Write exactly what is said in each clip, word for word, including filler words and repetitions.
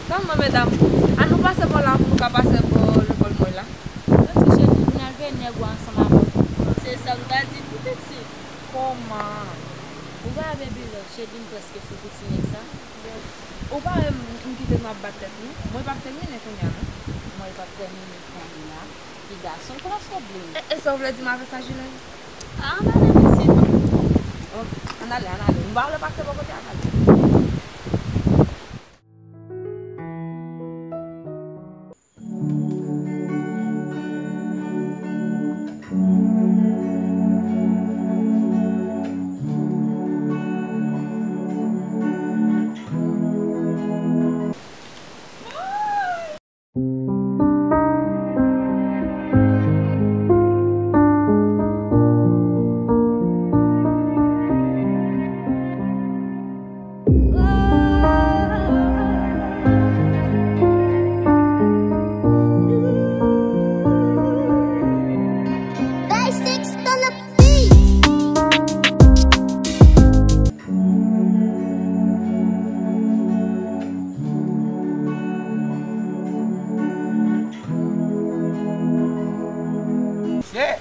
Kòman, medam? An nou pase bò la pou nou ka pase bò lekòl mwen la. Yo di Chedin, vin al veye nèg ou ansanm avè w. Se sa m ta di tou pitit. Kòman? Ou pa wè baby love, Chedin prèske fou pou ti nèg sa. Ou pa wè m, m kite nou ap bat tèt nou? Mwen p ap tèmine kounye a non. Mwen p ap tèmine kounye a. Ti gason, pran Chedin. E, e sa w vle di m avè sa, Jilèn? A, ann ale pitit. Ok, ann ale, ann ale. M pa vle pase bò kote a, ann ale. Mesye!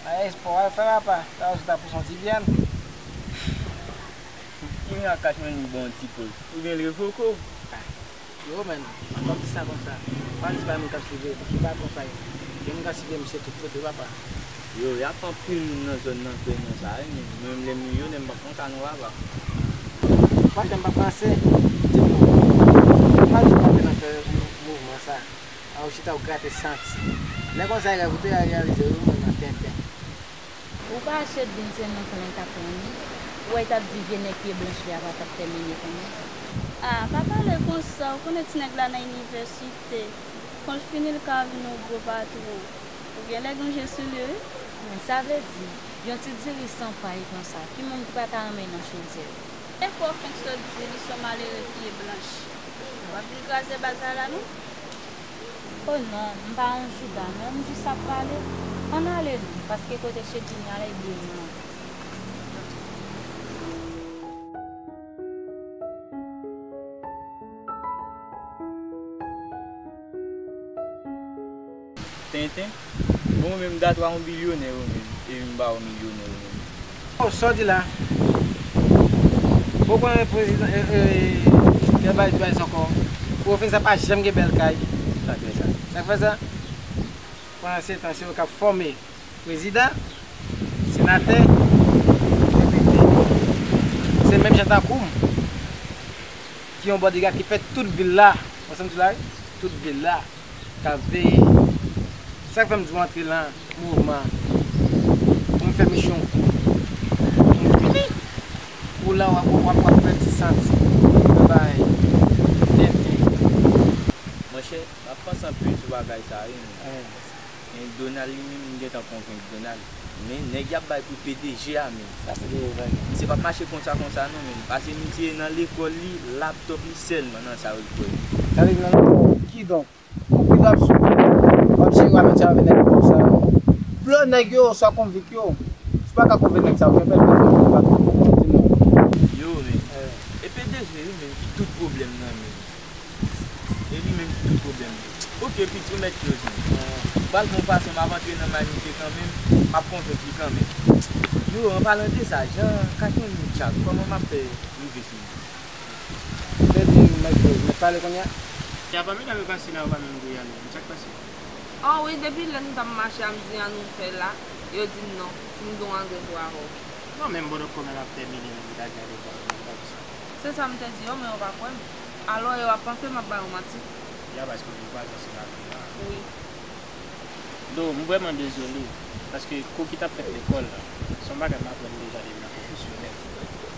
Ay, espò al fè papa. Sa yo ta pou son ti vyann. Kounye a kach mwen li bon ti poz. Oubyen l revoko. Yo, men, an kòm di sa konsa. Pa di bay moun k ap siveye, paske pa konsa yo. Gen moun k ap siveye misye tout kote, papa. Yo, y ap anpil moun nan zòn nan fè nan sa, wi, men mwen menm lè m milyonè, m p ap konsa non, papa. Pa janm pa panse, di m non. Pa di w pa fè nan fè mou-, mouvman sa. A ou chita ou grate santi. Lè konsa rèv ou te reyalize wi mwen nan tenten. Ou pa Chedin se non konnen l t ap pran wi. Ou wè l t ap di vye nèg pye blanch li a pa t ap tèmine konnen. A, pa pale konsa, ou konnen ti nèg la nan inivèsite. Kon l fini l ka vin yon gwo patwon. Ou gen lè gen je sou li wi. Men sa vle di, yon ti diri san pay konsa, ki moun ki pa ta renmen nan chodyè? E fò w fenk sot di li se yon malere pye blanch. W ap vin kraze baz la la non. O non, m pa yon jouda non, m jis ap pale. Ann ale non, paske kote Chedin ye a la, li bliye nou ankò. Tenten, bon, ou menm dat w a yon bilyonè ou menm, epi m pa yon milyonè ou menm. O, sa w di la? Ou konnen prezidan, e, e, te bay advice ankò. Pou yo fin sa pa janm gen bèl kay. Sa k fè sa? Sa k fè sa? Pandan se tan, se yo k ap fòme prezidan, senatè, depite. Se menm jan tankou m, ki yon bodyguard ki fè tout vil la. Ou konn sa m di la wi? Tout vil la. K ap veye. Sa k fè m di w antre lan mouvman pou m fè misyon kou. Pou m fini. Pou la w ap, w ap, w ap fè ti santi. Bye bye. Tenten. Monchè, m ap panse anpil sou bagay sa wi, men. Men Donald li menm, m gentan konvenk Donald. Men nèg y ap bay pou P D G a menm. Sa se de vrè. Misye p ap mache konsa konsa non, men. Pase misye nan lekòl li, laptòp li sèlman nan sa yo l kwè. Sa vle di nan lekòl. Kidonk, Ou pi w ap soufri, w ap cheri avèk sa yo, avèk nèg konsa. Plo nèg yo, oswa konvik yo. Si w pa ka konvenk nèg sa yo, gen pèp la konvik pa tou. Di m non. Yo, men. E P D G wi, men, ki tout pwoblèm nan, men. E li menm ki tout pwoblèm. Oke, pitit, ou mèt koze. M pral fè yon fason, m ap antre nan may misye kanmenm, m ap konvenk li kanmenm. Yo, an palan de sa, jan Katherine Richard, kòman m ap fè rive sou li? Ou te di m mèt koze, mèt pale kounye a? Ya pa medam yo pase la, yo pa menm gouye a nou menm. Sa k pase? O wi, depi lè nou t ap mache a, m di ann nou fè la, yo di m non, si m gen yon angrè tou avè w. Non, menm bòdòk kòmè m ap tèmine, menm m ta gade bò, menm m ta di sa. Se sa m te di yo, men yo pa kwè m. Alò, yo ap panse m ap ba yo manti. Ya, paske w vin kwaze ansanm avè m la. Wi. Do, m vrèman dezole, paske kou ki t ap fèt lekòl la, se yon bagay m aprann deja depi nan pwofesyonèl.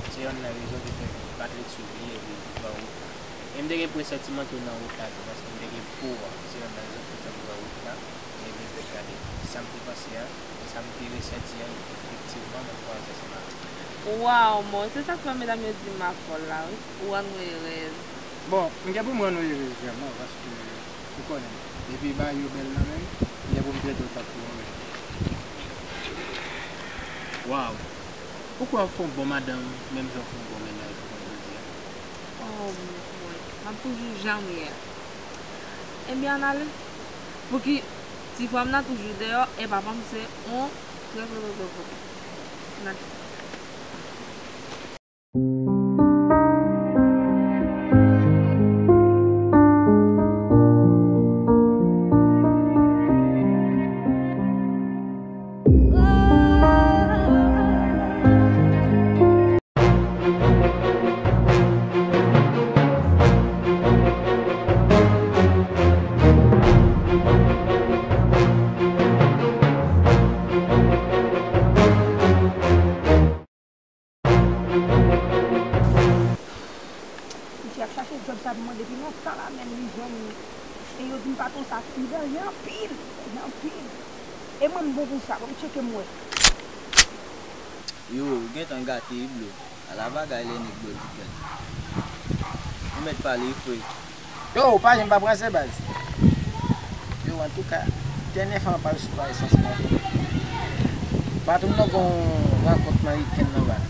Se yonn nan rezon ki fè m pa t ret sou pye epi m pran wout la. E m te gen presantiman ke w nan wout la tou, paske m te gen po a. Se yonn nan rezon ki fè m pran wout la, epi m vin gade sa m te panse a, sa m te resenti a, efektivman, mwen kwaze ansanm avè l. Waw, Mo, se sa k fè medam yo di m ap fòl la, wi. Ou rann mwen erèz. Bon, m gen pou m rann ou erèz vrèman, paske ou konnen, depi bagay yo bèl nan men m, m gen pou m plede w tankou yon rèv. Waw! Ou kwè w fè yon bon madanm, menm jan w fè yon bon mennaj, ou konnen jodi a. Oh, Mo, M ap toujou jan m ye a. Ebyen, ann ale. Pouki ti frè m nan toujou deyò, e papa m se yon trè, trè, trè, trè, trè. N a Misye ap chache djòb sa pou mwen depi lontan la, men li jwenn li. E yo di m patwon sa pi danje anpil, danje anpil. E mwen m bon pou sa, ban m tcheke m wè. Yo, ou gentan gate wi bro. Ala bagay lè nèg bò di pèt. Ou mèt pale wi frè. Yo, ou pa janm pa pran se baz. Yo, antouka, dènye fwa m pral sou pa esans mwen. Patwon nan gon rankont nan weekend nan baz.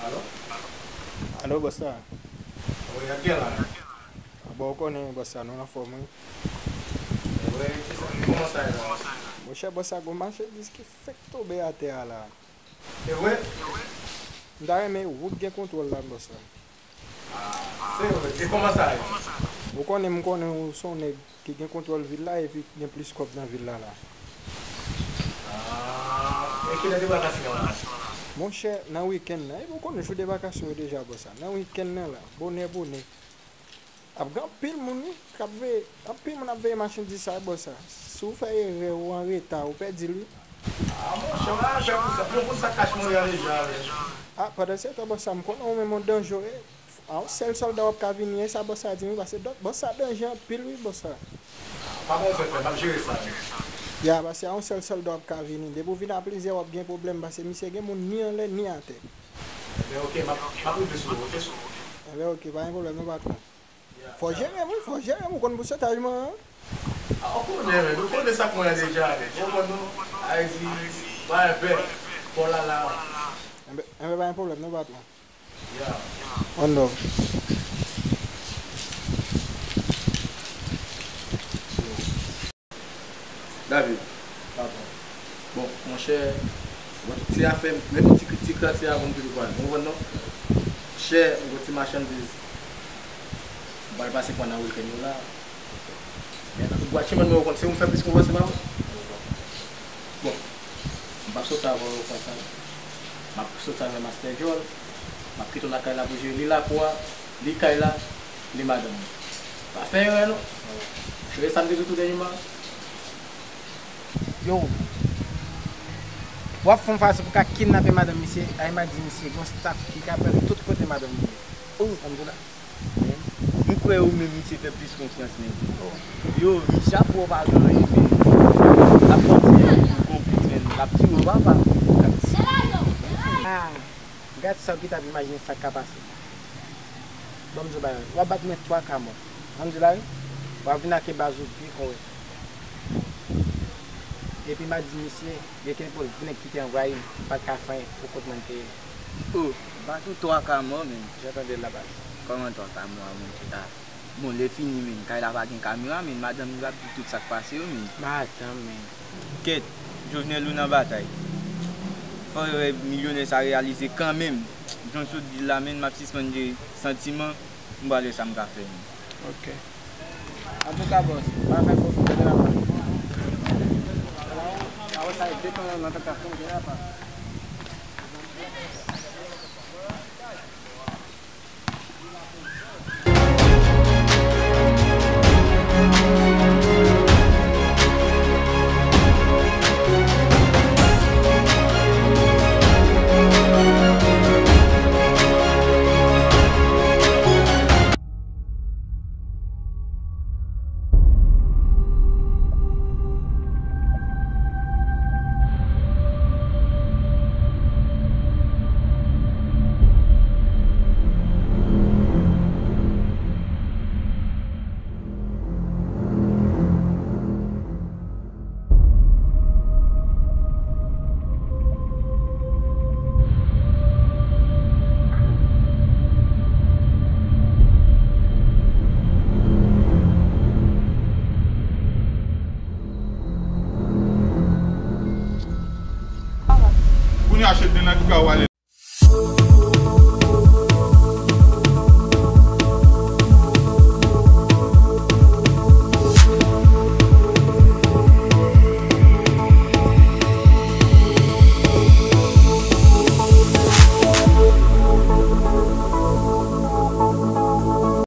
Alo? Alo, bòs la. Wi, y ap gen la. Bon, ou konnen, bòs la, nou anfòm, wi. Ewe, kisa, kòman sa ye la? Monchè, bòs la, gon machandiz ki fèk tonbe atè a la. Ewe? M ta renmen ou k gen kontwòl la, bòs la. Se vre, e kòman sa ye? Ou konnen, m konnen ou se yon nèg ki gen kontwòl vil la epi gen plis kòb nan vil la la. Ah, e kilè debakasyon an? Monchè, nan wikenn nan, epi ou konnen jou debakasyon yo deja, bòs la. Nan wikenn nan la, bonè, bonè. Ap gen anpil moun, wi, k ap veye, anpil moun ap veye machandiz sa, bòs sa. Si w fè erè, ou anreta, ou pèdi l, wi. Ah, monchè, w pa pè pou sa. Bon, pou sa kach mwen an deja, wi. Ah, pandan se tan, bòs sa, m konnen ou menm yon danje w ye. A yon sèl sòlda w ap ka vini, e sa bòs sa di m, wi, paske dò-, bòs sa danje anpil, wi, bòs sa. Ah, pa gon zòt, m ap jere sa, wi. Ya, paske a yon sèl sòlda w ap ka vini. Depi w vin a plizyè, w ap gen pwoblèm, paske misye gen moun ni anlè, ni atè. Enben, oke, m ap, m ap rive sou ou, oke? Enben, oke, pa gen pwoblèm, non, patwon. Fò w jere m, wi, fò w jere m, ou konn pousantaj mwen an. Ah, ou konnen, men, ou konnen sa k mwen an deja, men. Ou konprann, non? Ayiti, pa enpè, Paul Lala. Enben, enben, pa gen pwoblèm, non, patwon. Yeah. One love. David. Papa. Bon, monchè, wè tout ti afè, men tout ti kritik la, ti avan m toujou pale. Ou konprann non? Chè, yon ti machandiz. M pral pase pran nan wikenn yo la. Men nan tout bwat chimen mwen, ou konn, se ou m fè plis konfyans, se pa vre? Bon, m p ap soti avè w konsa. M ap soti avè Master Djòl. M ap kite w lakay la pou jere. Li lakou a, li kay la, li madanm li. Pa fè erè non. Jere sa m te di w tou dènyèman. Yo, w ap fè yon fason pou ka kidnape madanm misye, ay m a di misye, gon staff ki ka pran li tout kote madanm li ye. Oh. Sa m di w la. Men, m kwè ou menm misye fè plis konfyans, men. Oh. Yo, misye ap wè w pa gen anyen, men. L ap manti, men, pou konplis, men. L ap tiye w, papa. L ap tiye w. Ah. Gad sa w gentan ap imajine sa k ka pase. Ban m di w bagay, w ap bat mwen twa ka mò. Ban m di w bagay, w ap vin ake baz ou byen kòrèk. Epi m a di misye, gen kèk pòz, vin kite anvayi m, m pa t ka fè anyen pou kont mwen te ye. Oh, bat ou twa ka mò, men. Jan tande l la baz. Kòman twa ka mò a, moun chita? Bon, lè fini, men, kay la pa gen kamera, men, madanm li p ap di tout sa k pase yo, men. Madanm, men. Kèt, Jovenel ou nan batay. Fò yo wè milyonè sa reyalize kanmenm. Jan w sot di l la, men, m ap sispann jere santiman, m pral wè sa m ka fè, men. Ok. Antouka, bòs, pa fè fòs, m tande la pa. Awe sa e depan nan tantasyon, m tande la pa.